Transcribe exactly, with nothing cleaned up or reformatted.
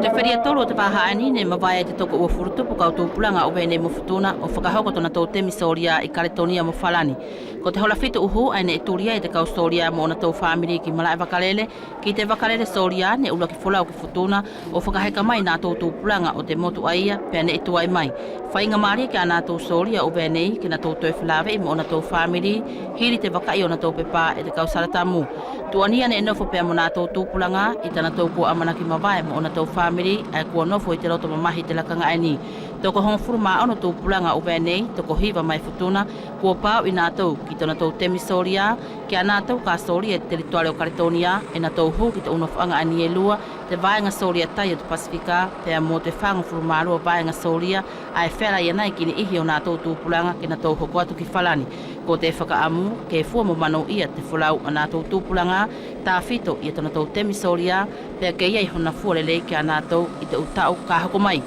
Te feliatolu ʻo te vaha ʻaeni neʻe mavae ai te toko uafulu tupu kau tupulaga ʻo Venei mo Futuna ʻo fakahoko tonatou temi solia ʻi Kaletonia mo Falani. Ko te hola fitu ʻuhu ʻae neʻe tuli ai e te kau solia mo ʻonatou famili ki malaʻe vakalele, ki te vakalele solia neʻe ʻuluaki folau ki Futuna ʻo fakaheka mai natou tupulaga ʻo te motu ʻaia pea neʻe tuai mai. Faiga malie kia natou solia ʻo Venei ke natou toe felaveʻi mo ʻonatou famili, hili te vakaʻi ʻo ʻonatou pepa e te kau sala tamu. Tuʻania neʻe nofo pea mo natou tupulaga ʻi tanatou kua ʻamanaki mavae mo ʻonatou famili ʻae kua nofo ʻi te loto mamahi ʻi te lakaga ʻaeni. Toko hogofulu ma ono tupulaga ʻo Venei, toko hiva mai Futuna, kua pauʻi natou ki tonatou temi solia kia natou ka solia ʻi te telitoale ʻo Kaletonia. ʻE natou hu ki te ʻu nofoʻaga ʻaeni e lua, te vaega solia tai ʻo te Pasifika pea mo te fagofulu ma lua vaega solia ʻae feala ia nei ki niʻihi ʻo natou tupulaga ke natou hoko atu ki Falani. Ko te fakaʻamu ke fua mo manuʻia te folau ʻa natou tupulaga, tafito ia tonatou temi solia, pea ke ʻi ai hona fua lelei kia natou ʻi te ʻu taʻu ka hoko mai.